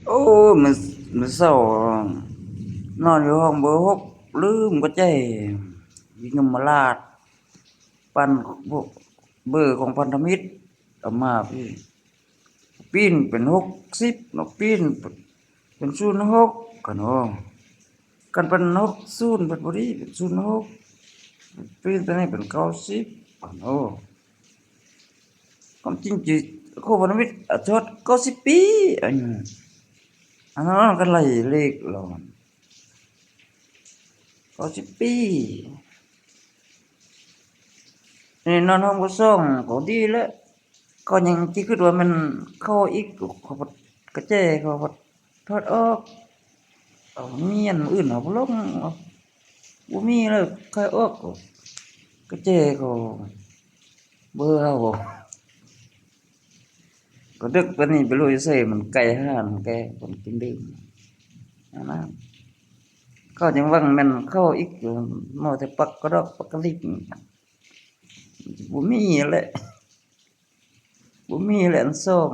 ໂອ້ ມື້ ມື້ເຊົ້ານອນຢູ່ຫ້ອງເບີຫົກ ລືມກະແຈຢູ່ຍົມມະລາດ ປັ້ນເບີຂອງພັນທະມິດເອົາມາ ປີນເປັນຫົກສິບເນາະ ປີນເປັນສູນຫົກ ຄັນໂອ ຄັນເປັນຫົກສູນ ເປັນພໍດີເປັນສູນຫົກ ປີນຕົວນີ້ເປັນເກົ້າສິບ ຄັນໂອ ຄວາມຈິງຊິ ໂຄພັນທະມິດອາຍຸເກົ້າສິບປີ ອັນ ອັນນັ້ນກໍໄລ່ເລກລອນ ເກົ້າສິບປີ ນີ້ນອນຫ້ອງບໍ່ສອງກໍດີແລ້ວ ກໍຍັງຊິຄິດວ່າແມ່ນເຂົາອີກ ເຂົາພັດກະແຈ ເຂົາພັດຖອດອອກ ເອົາມຽນມື້ອື່ນເອົາບໍ່ລົງ ບໍ່ມີແລ້ວ ຂາຍອອກ ກະແຈເຂົາ ເບີເຮົາ ກໍດຶກປານນີ້ໄປລຸຍໃສ ມັນໄກຫານແກ່ຄົນກິນດື່ມ ອັນນັ້ນ ເຂົາຍັງຫວັງແມ່ນເຂົາອີກ ເວົ້າແຕ່ປັກກະດອກປັກກະລິກ ບໍ່ມີແຫຼະ ບໍ່ມີແຫຼະ ອັນສອງ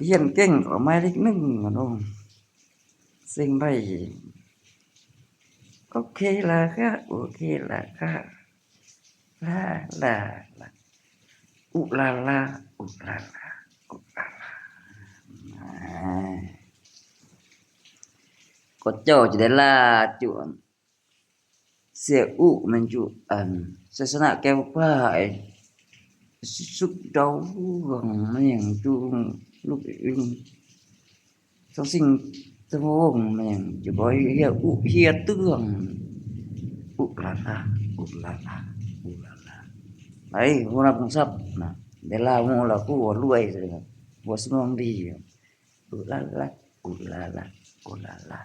ຮຽນເກັ່ງກໍໝາຍເລກໜຶ່ງ ໂອ້ ເສັງໄດ້ ໂອເຄລະກະ ໂອເຄລະກະ ລາ ລາ ລາ ອຸລາລາ ອຸລາລາ ອຸລາລາ ກໍເຈົ້າຈະໄດ້ລາຈຸ ເສຍອຸແມ່ນຈຸ ອັນ ໄຊຊະນະແກ້ວຟ້າ ໄອ້ສຸກເດົາຫວັງ ແມ່ນຫຍັງຈຸ ລູກອຶ່ງ ສອງສິ່ງສະວົງ ແມ່ນຫຍັງ ຈະບໍ່ເຮຍອຸເຮຍເຕືອງ ອຸລາລາ ອຸລາລາ ອຸລາລາ ໄປ ຫົວໜ້າກອງທັບນະ ໄດ້ລາວ ຮູ້ລາວ ຮູ້ວ່າລວຍ ເລີຍ ຫົວສະໝອງດີ ອຸລາລາ ອຸລາລາ ອຸລາລາ